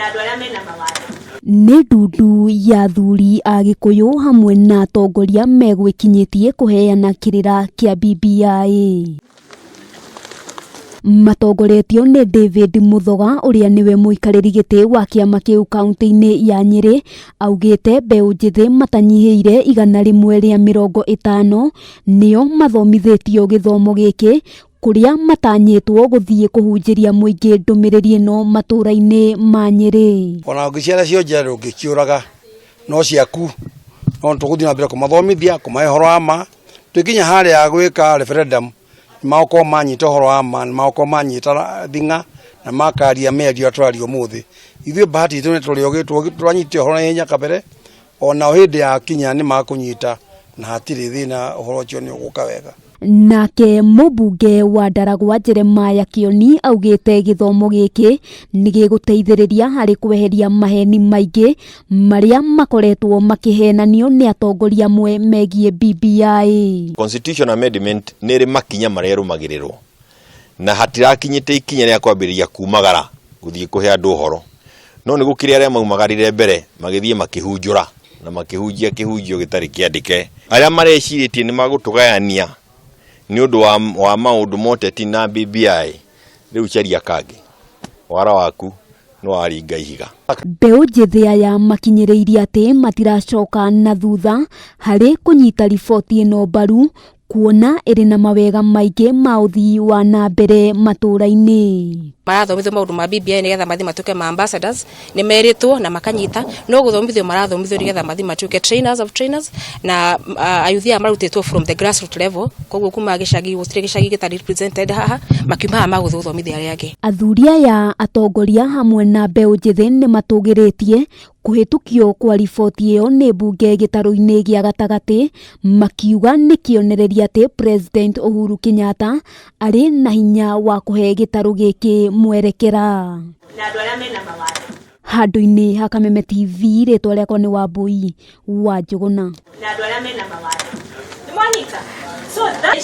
Na andũ arĩa mena mawathe. Nĩ ndundu ya athuri a Gĩkũyũ hamwe na atongoria megwĩkinyĩtie kũheana kĩrĩra kĩa BBI. Matongoretio nĩ David Muthoga ũrĩa nĩwe mũikarĩri gĩtĩ wa kĩama kĩu kaunti-inĩ ya Nyĩrĩ, augĩte mbeũ njĩthĩ matanyihĩire 150 nĩo mathomithĩtio gĩthomo gĩkĩ, kũrĩa matanyĩtwo gũthiĩ kũhunjĩria mũingĩ ndũmĩrĩri ĩno matũũra-inĩ ma Nyĩrĩ. Ona ũngĩciara cionje ndũngĩciũraga, no ciaku no tũgũthiĩ na mbere kũmathomithia, kũmahe ũhoro wa ma. Twĩkinya harĩa gwĩka referendum, nĩmagũkorwo manyita ũhoro wa ma, nĩmagũkorwo manyita thing'a na makaria mĩario ĩrĩa tũraria ũmũthĩ. Ithuĩ bahati itũ nĩ tũrĩ ogĩ, tũranyitire ũhoro na ihenya kabere, onao hĩndĩ ya kinya nĩ makũnyita na hatirĩ thĩna, ũhoro ũcio nĩ ũgũka wega. Nake mũmbunge wa Ndaragwa Jeremiah Kĩoni augĩte gĩthomo gĩkĩ nĩ gĩgũteithĩrĩria harĩ kweheria maheni maingĩ marĩa makoretwo makĩhenanio nĩ atongoria amwe megiĩ BBI. Constitution amendment nĩ ĩrĩ makinya marĩa ĩrũmagĩrĩrwo, na hatirakinyĩte ikinya rĩa kwambĩrĩria kumagara gũthiĩ kũhe andũ ũhoro, no nĩ gũkĩrĩ arĩa maumagarire mbere magĩthiĩ makĩhunjũra na makĩhunjia kĩhunjio gĩtarĩ kĩandĩke. Arĩa marecirĩtie nĩ magũtũgayania nĩ ũndũ wa maũndũ ma ũteti na BBI, rĩu caria kangĩ, wara waku nĩ waringa ihiga. Mbeũ njĩthĩ aya makinyĩrĩirie atĩ matiracoka na thutha harĩ kũnyita riboti ĩno mbaru, kuona ĩrĩ na mawega maingĩ ma ũthii wa na mbere matũũra-inĩ. Marathomithio maũndũ ma BBI nĩgetha mathiĩ matuĩke ma ambassadors, nĩ merĩtwo na makanyita, no gũthomithio marathomithio nĩgetha mathiĩ matuĩke trainers of trainers, na ayuthi aya marutĩtwo from the grassroots level, koguo kuma gĩcagi, gũtirĩ gĩcagi gĩtarĩ represented haha, makiuma haha magũthiĩ gũthomithia arĩa angĩ. Athuri aya atongoria hamwe na mbeũ njĩthĩ nĩ matũgĩrĩtie kũhĩtũkio kwa riboti ĩyo nĩ mbunge gĩtarũ-inĩ gĩa gatagatĩ, makiuga nĩ kĩonereria atĩ President Uhuru Kenyatta arĩ na hinya wa kũhe gĩtarũ gĩkĩ mwerekera. Na andũ arĩa mena mawathe. Handũ-inĩ ha Kameme TV, rĩtwa rĩakwa nĩ Wambui wa Njũgũna. Na andũ arĩa mena mawathe. Nĩ mwanyita? So that